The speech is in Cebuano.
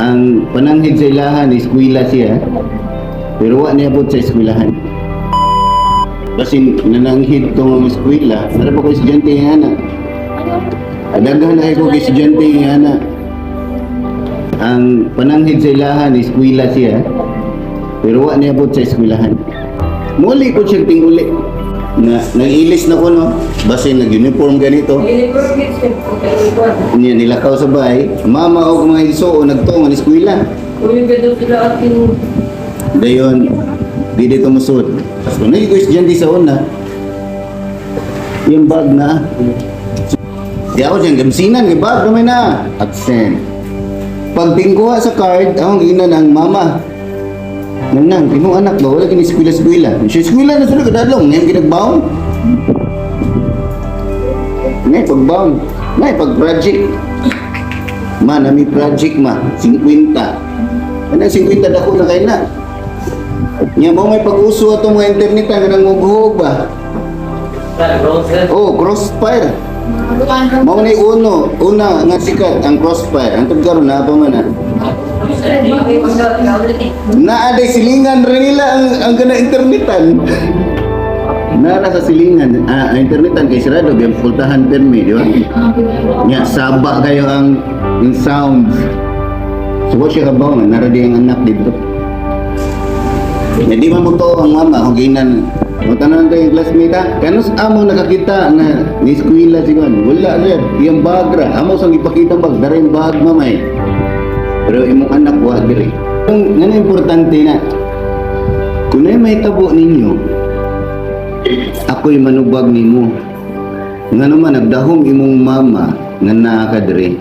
Ang pananghid sa ilahan, eskwela siya. Pero wa niabot sa eskwelahan. Basin nananghid to nga eskwela, nara pa ko estudyante nga ana. Daghan na ko estudyante nga ana. Ang pananghid sa ilahan, eskwela siya. Pero wa niabot sa eskwelahan. Muli ko siya tinguli. Na nag-ilis na ko, no. Basin nag-uniform ganito. Niya nilakaw sa bahay, mama og mga igsuon nagtuo nga eskwela. Dayon, di dito musod. Kung naging ko estudyante sa una, yung bag na. Di ako dyan, gamsinan, yung bag naman na. Absent. Pag tingkuha sa card, akong giingnan ang mama. Nang nang, imong anak ba, wala kini eskwela-eskwela. Siya eskwela na sila kadadlong, ngayon ginagbaon. Ngay pagbaon. Ngay pag-project. Ma, nami project ma, 50. Ano 50, dako na kay na. Nya mo may pag-uso atong mga internet ang kanang mughog ba? Oh, Crossfire. Mao ni uno, una nga sikat ang Crossfire. Ang karon na pa man na. Naa day silingan rin nila ang kana internetan. Nara sa silingan, ah, ang internetan kay sirado biyan pultahan permi, di ba? Nya saba kayo ang yung sounds. So wa siya kabaw nga nara di ang anak dito. Nya di man mo to ang mama kung ginan. O tanan tayo yung classmate ha. Kanus amo nakakita na ni eskwela si Juan? Wala, sir. Iyang bagra. Amo sang ipakita ang bag. Dara yung bag, mamay. Pero imong anak wa diri. Ang ngano importante na kung may mahitabo ninyo, ako'y manubag nimo. Nga naman nagdahom imong mama nga naa ka diri.